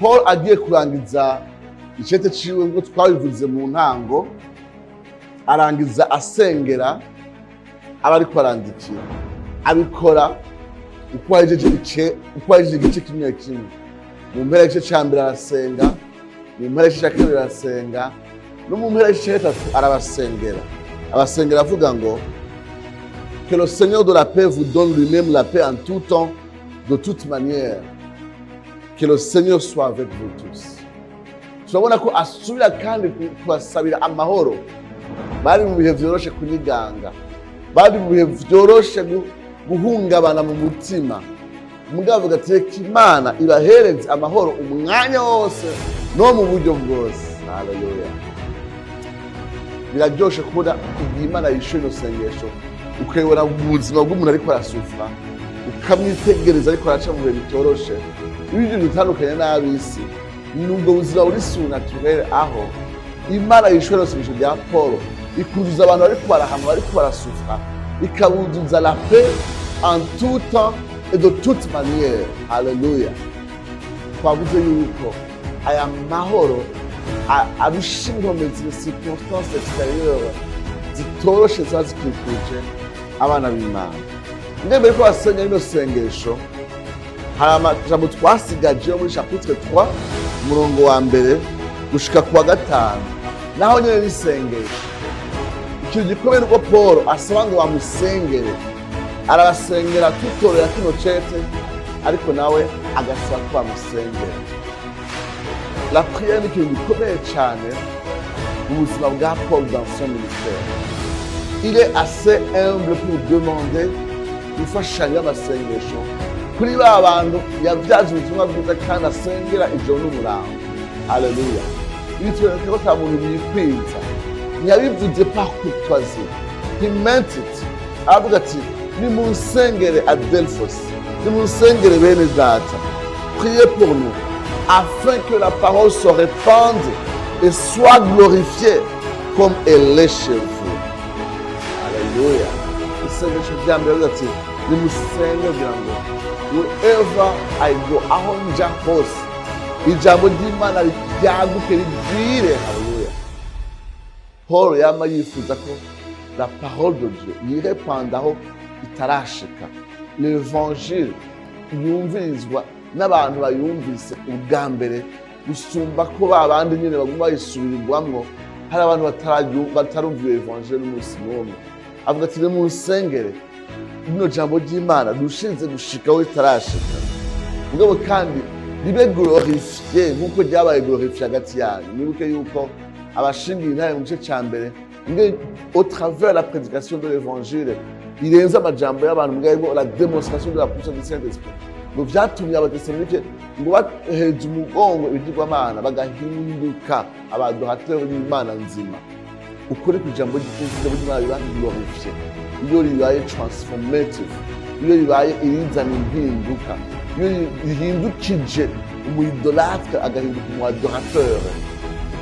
Paul agiye kurangiza icete ciwe, ngo twabivuze mu ntango, arangiza asengera aba ariko arandikira. Abikora uko ahejeje ice, uko ahejeje igice kimwe kimwe. Mu mpera y'igice ca mbere arasenga, mu mpera y'igice ca kabiri arasenga, no mu mpera y'igice ca gatatu arabasengera. Abasengera avuga ngo: "Que le Seigneur de la paix vous donne lui-même la paix en tout temps, de toute manière. Que le Seigneur soit avec vous tous." Turabona ko asubira kandi kubasabira amahoro. Bari mu bihe vyoroshe kunyiganga, bari mu bihe vyoroshe guhungabana mu mutima. Mugabo avuga ati: "Reka Imana ibahereze amahoro umwanya wose no mu buryo bwose." Haleluya! Biraryoshe kubona igihe Imana yishuye ino sengesho, ukayibona mu buzima bw'umuntu ariko arasufra, ukamwitegereza ariko araca mu bihe bitoroshe. Ibintu bitandukanye n'ab'isi ni ubwo buzima buri surnaturel, aho Imana yishuye ino sengesho rya Paul, ikuzuza abantu bariko barahama, bariko barasufra, ikabuzuza la paix en tout temps et de toute manière. Haleluya! Twavuze yuko aya mahoro arusha inkomezi circonstances extérieures zitoroshe ziba zikikuje abana b'Imana. Mbere ko basenga rino sengesho, hari amajambo twasigaje yo muri chapitre 3, umurongo wa mbere gushika ku wa gatanu. Naho nyene n'isengesho. Ikintu gikomeye nuko Paul asaba ngo bamusengere. Arabasengera tutorera kino cete, ariko nawe agasaba ko bamusengera. La prière ni ikintu gikomeye cyane mu buzima bwa Paul dans son ministère. Il est assez humble pour demander imfashanyo y'amasengesho kuri ba bantu yabyaje ubutumwa bwiza kandi asengera ijoro n'umurango. Haleluya! Bitwereka ko ata muntu yikwiza. Ntiyabivuze par courtoisie, he meant it. Aravuga ati: "Nimunsengere adelphos, nimunsengere bene data." "Priez pour nous afin que la parole se répande et soit glorifiée comme elle est chez vous." Haleluya! Isengesho rya mbere avuga ati: "Nimusenge kugira ngo wherever I go, aho nja hose, ijambo ry'Imana ryaguke, rigwire." Haleluya! Paul yama yifuza ko la parole de Dieu yirepanda aho itarashika, l'évangile yumvirizwa n'abantu bayumvise ubwa mbere, gusumba ko ba bandi nyine baguma bayisubirirwamwo. Hari abantu batarumva iyo évangile n'umunsi n'umwe. Avuga ati: "Nimunsengere rino jambo ry'Imana rushinze gushika aho ritarashika, mugabo kandi ribe glorifié nk'uko ryabaye glorifié hagati yanyu." Mwibuke yuko abashingiye intare mu gice ca mbere, au travers la prédication de l'évangile irenze amajambo y'abantu, mugabo la démonstration de la puissance du Saint-Esprit, ngo vyatumye Abatesalonike ngo baheza umugongo ibigirwamana, bagahinduka aba adorateurs b'Imana nzima. Ukuri ku ijambo ry'Imana riba glorifié iyo ribaye transformative, iyo ribaye irizana impinduka, iyo rihindukije umu idolâtre agahinduka umu adorateur,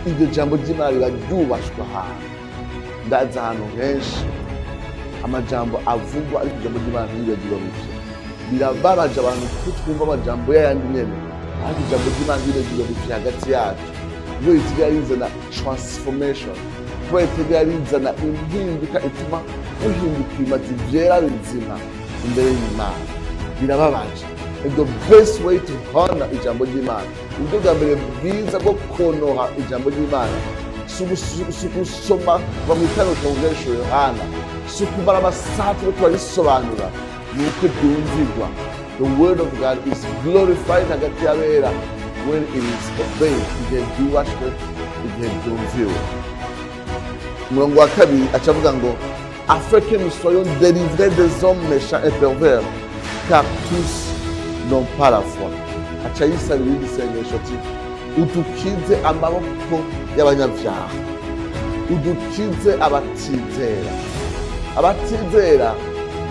iryo jambo ry'Imana riba ryubashwe ahantu. Ndazi ahantu henshi amajambo avugwa, ariko ijambo ry'Imana ntiribe glorifié. Birababaje abantu kuko twumva amajambo y'ayandi nyene, ariko ijambo ry'Imana ntiribe glorifié hagati yacu. Iyo risigaye rizana transformation, kubera risigaye rizana impinduka ituma muhinduka ibimazi vyera bizima imbere y'Imana, birababaje. And the best way to honor ijambo ry'Imana, uburyo bwa mbere bwiza bwo konora ijambo ry'Imana, si ugusoma kuva mu itanusha mu byerekeye Yohana, si ukumara amasaha turiko turarisobanura, ni uko ryumvirwa. The word of God is glorified hagati y'abera when it is obeyed, igihe ryubashwe, igihe ryumviwe. Umurongo wa kabiri aca avuga ngo: "Afin que nous soyons délivrés des hommes méchants et pervers, car tous n'ont pas la foi." Aca yisabira irindi sengesho ati: "Udukize amaboko y'abanyabyaha, udukize abatizera." Abatizera,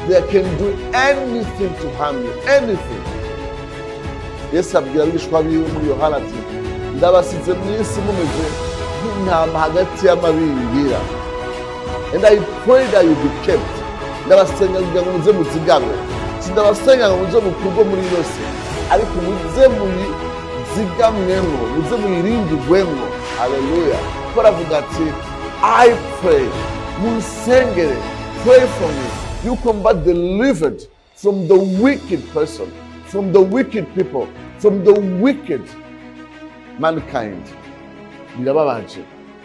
they can do anything to harm you, anything. Yesu abwira abigishwa biwe muri Yohana ati: "Ndabasize mu isi mumeze nk'intama hagati y'amabingira." "And I pray that you be kept." Ndabasenga kugira ngo muze muzigamwe. Sindabasenga ngo muze mukurwe muri ino si, ariko muze muyizigame. Muyizigamwemwo, muze muyirindigwemwo. Haleluya! Ko aravuga ati: "I pray, munsengere, pray for me yuko mba delivered from the wicked person, from the wicked people, from the wicked mankind." Birababaje,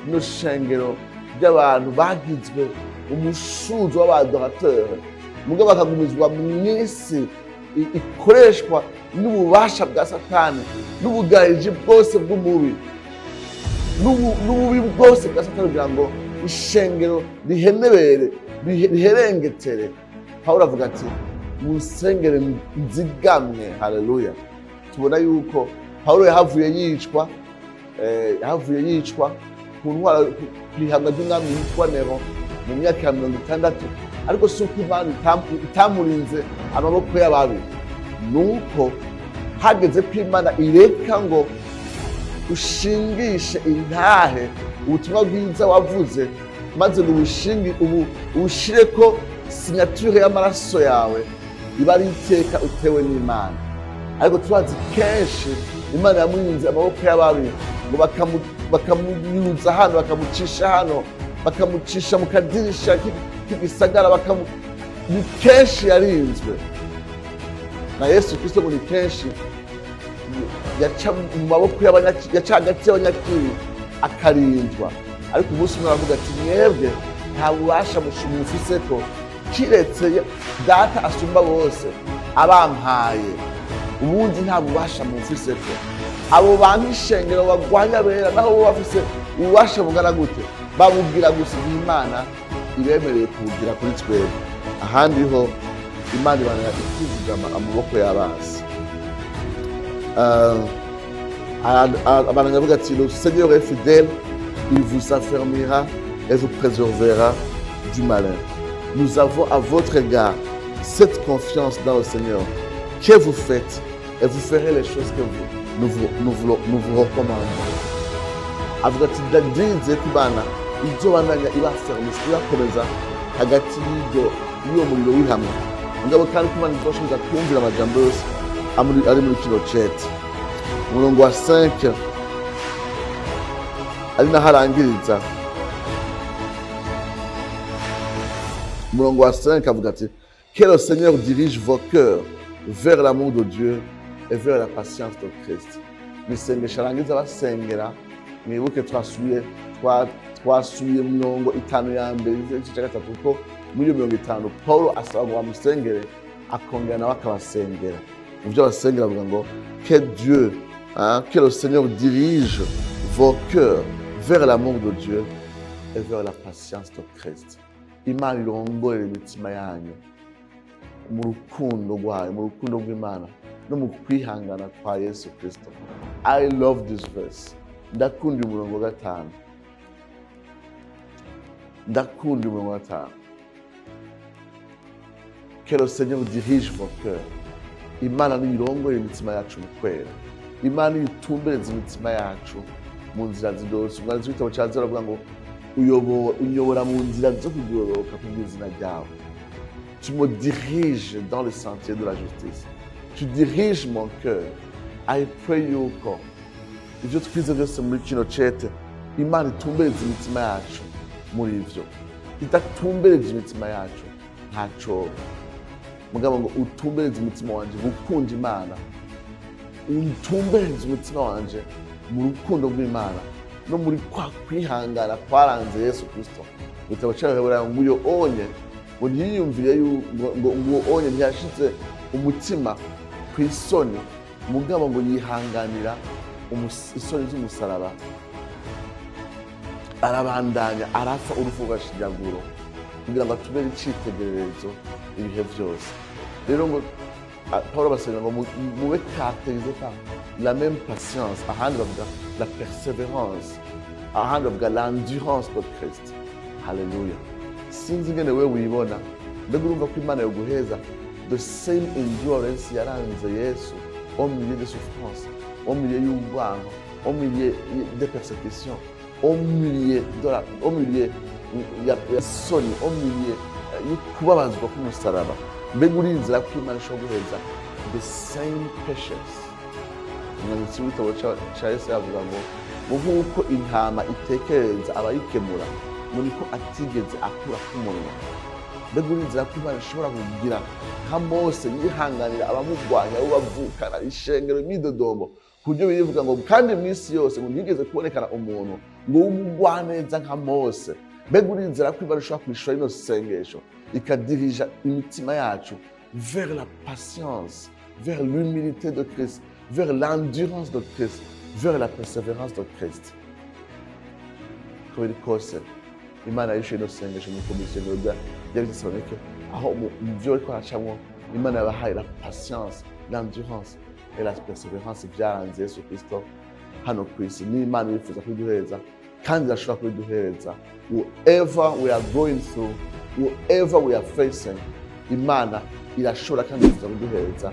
rino shengero ry'abantu bagizwe umushuzo w'aba adorateurs, mugabo bakagumizwa mu isi ikoreshwa n'ububasha bwa Satani n'ubugariji bwose bw'umubi n'ububi bwose bwa Satani, kugira ngo ishengero rihenebere, riherengetere. Pawulo avuga ati: "Munsengere nzigamwe." Haleluya! Tubona yuko Pawulo yahavuye yicwa, yahavuye yicwa ku ntwara, ku ihamwa ry'umwami yitwa Nero mu myaka ya 60. Ariko si uko Imana itamurinze amaboko y'ababi, nuko hageze ko Imana ireka ngo ushingishe intahe ubutumwa bwiza wavuze, maze ngo ubushingi ubu ubushireko signature y'amaraso yawe, riba ari iteka utewe n'Imana. Ariko turazi kenshi Imana yamurinze amaboko y'ababi, ngo bakamunyuza hano, bakamucisha hano, bakamucisha mu kadirisha k'igisagara, ni kenshi yarinzwe na Yesu Kristo. Ngo ni kenshi yaca mu maboko yaca hagati y'abanyakibi akarindwa. Ariko umunsi umwe aravuga ati: "Mwebwe nta bubasha mufiseko kiretse Data asumba bose abampaye, ubundi nta bubasha mufiseko." Abo bantu ishengero bagwanya bera, naho bo bafise ububasha bungana gute, babubwira gusa igihe Imana ibemereye kubugira kuri twebwe. Ahandi ho Imana ibana ikizigama amaboko y'abansi. Abandanya avuga ati: "Le Seigneur est fidèle, il vous affermira et vous préservera du malin. Nous avons à votre égard cette confiance dans le Seigneur que vous faites et vous ferez les choses que nous vous recommandons." Avuga ati: "Ndizeye ko Imana izobandanya ibafermisa, ibakomeza hagati y'uwo muriro w'ihamwe, mugabo kandi ko Imana izoshoboza kumvira amajambo yose ari muri kino cete." Umurongo wa 5 ari naho arangiriza. Umurongo wa 5 avuga ati: "Que le Seigneur dirige vos cœurs vers l'amour de Dieu et vers la patience de Christ." Ni isengesho arangiza basengera. Mwibuke twasubiye mu 50 ya mbere y'igice cya gatatu, kuko muri iyo 50 Paul asaba ngo bamusengere, akongera nawe akabasengera. Mu byo abasengera avuga ngo: "Que Dieu, hein, que le Seigneur dirige vos cœurs vers l'amour de Dieu et vers la patience de Christ." Imana irongorera imitima yanyu mu rukundo rwayo, mu rukundo rw'Imana no mu kwihangana kwa Yesu Kristo. I love this verse. Ndakunda umurongo wa 5, ndakunda umurongo wa 5: "Que le Seigneur dirige vos cœurs." Imana niyirongorera imitima yacu mu kwera, Imana niyitumbereza imitima yacu mu nzira zidose. Umwanditsi w'igitabo cya Zaburi aravuga ngo: "Unyobora mu nzira zo kugororoka kubw'izina ryawe." Tu me diriges dans le sentier de la justice, tu diriges mon cœur. I pray yuko ibyo twize byose muri kino cete, Imana itumbereza imitima yacu muri ivyo. Idatumbereje imitima yacu ntaco. Mugabo ngo utumbereze umutima wanje gukunda Imana, utumbereze umutima wanje mu rukundo rw'Imana no muri kwa kwihangana kwaranze Yesu Kristo. Mu gitabo cy'Abaheburayo ngo uyo onye ngo ntiyiyumvire ngo uwo onye ntiyashize umutima ku isoni, mugabo ngo yihanganira isoni z'umusaraba, arabandanya, arapfa urupfu rw'agashinyaguro kugira ngo atubere icitegererezo ibihe byose. Rero ngo Paul abasenga ngo mube caractérisé par la même patience, ahandi bavuga la persévérance, ahandi bavuga l'endurance de Christ. Haleluya! Sinzi ingene wewe wibona. Mbega urumva ko Imana yoguheza the same endurance yaranze Yesu au milieu des souffrances, au milieu y'urwango, au milieu des persécutions, au milieu ya soni, au milieu yo kubabazwa k'umusaraba? Mbega urinzira ko Imana ishobora guheza the same patience? Umwanditsi w'igitabo ca Yesaya avuga ngo nk'uko intama itekereza abayikemura, ngo niko atigeze akura k'umunwa. Mbega urizera ko Imana ishobora kugira nka Mose, yihanganira abamurwanya, abo bavukana, ishengero, imyidodombo, ku buryo bivuga ngo kandi mu isi yose ngo ntiyigeze kubonekana umuntu ngo w'umugwaneza nka Mose? Mbega urizera ko Imana ishobora kwishura rino sengesho, ikadirija imitima yacu vers la patience, vers l'humilité de Christ, vers l'endurance de Christ, vers la persévérance de Christ? Uko biri kose, Imana yishuye ino sengesho mu ishengero ry'Abetesalonike, aho mu byo bariko baracamwo, Imana yabahaye la patience, l'endurance et la persévérance byaranze Yesu Kristo hano ku isi. N'Imana yifuza kubiduhereza kandi irashobora kubiduhereza. Whatever we are going through, whatever we are facing, Imana irashobora kandi yifuza kuduhereza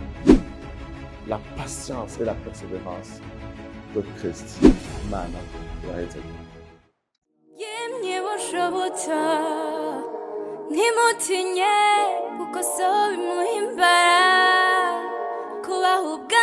la patience et la persévérance de Christ. Imana ibahezagire. Yemye bushobotsa, ntimutinye, kuko so bimuhimbara kubaha ubwami.